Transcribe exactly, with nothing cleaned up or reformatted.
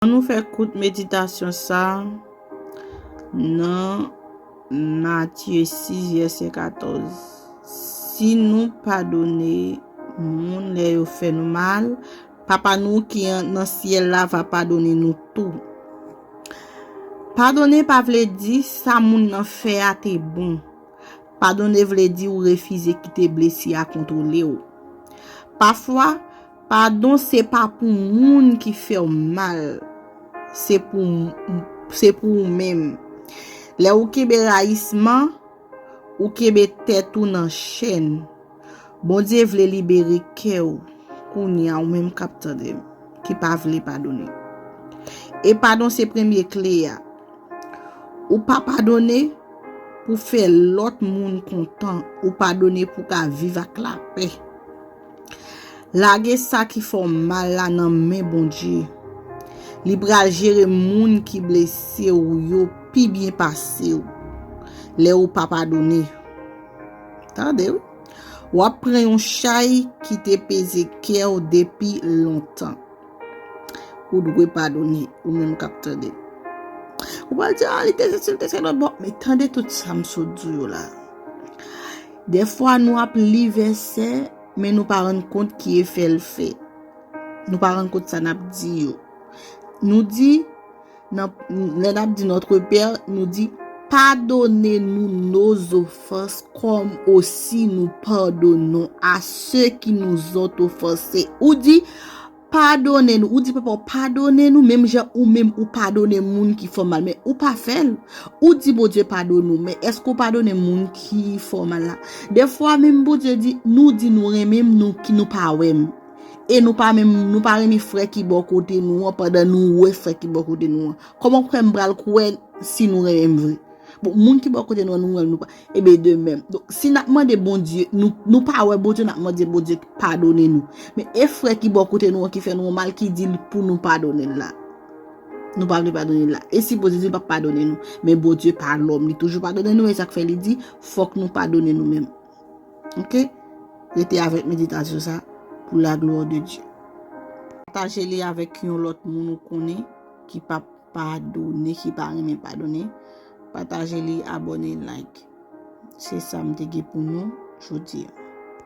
Ann nou fè kout meditasyon sa nan Matye sis vèsè katòz. Si nou padone moun lè yo fè nou mal, Papa nou ki nan syèl la va padone nou tou. Padone pa vle di sa moun nan fè a te bon. Padone vle di ou refize kite blesi a kontwole w. Pafwa, padon se pa pou moun ki fè w mal, se pou, se pou ou menm. Lè ou kenbe rayisman, ou kenbe tèt ou nan chèn. Bondye vle libere kè w kounye a, ou menm k ap tande m, ki pa vle padone. E padon se premye kle a. Ou pa padone pou fè lòt moun kontan, ou padone pou ka viv ak lapè. Lage sa ki fè w mal la nan men Bondye. Li pral jere moun ki blese w yo pi byen pase w lè ou pa padone. Tande wi. W ap pran yon chay ki te peze kè w depi lontan. Ou dwe padone, ou menm k ap tande. Ou pral di, ah, li te se, li te se lòt bò. Men tande tout sa m sot di w yo la. Dèfwa nou ap li vèsè, men nou pa rann kont ki efè l fè. Nou pa rann kont sa n ap di yo. Nou di, nan, lè n ap di Notre Père, nou di, pardonnez-nous nos offenses comme aussi nous pardonnons à ceux qui nous ont offensés. Ou di, padone nou. Ou di papa w padone nou, menm jan ou menm ou padone moun ki fè w mal. Men ou pa fè l. Ou di Bondye padone w, men èske w padone moun ki fè w mal la? Dèfwa menm Bondye di, nou di nou renmen m, nou ki nou pa wè m. E nou pa menm, nou pa renmen frè ki bò kote nou an, pandan nou wè frè ki bò kote nou an. Kòman w kwè m pral kwè si nou renmen m vre? Bon, moun ki bò kote nou an, nou wè l, nou pa. Ebe, de menm. Donk, si n ap mande Bondye, nou, nou pa wè Bondye, n ap mande Bondye padone nou. Men e frè ki bò kote nou an ki fè nou mal, ki di l pou nou padone l la. Nou pa vle padone l la. E si Bondye di l p ap padone nou? Men Bondye pa lòm, li toujou padone nou, e sa k fè li di, fòk nou padone nou menm. Oke? Rete avèk meditasyon sa pou la gloire de Dieu. Pataje li avèk yon lòt moun ou konnen ki p ap padone, ki pa renmen padone. Pataje li, abòne, like. Se sa m te gen pou nou jodi a.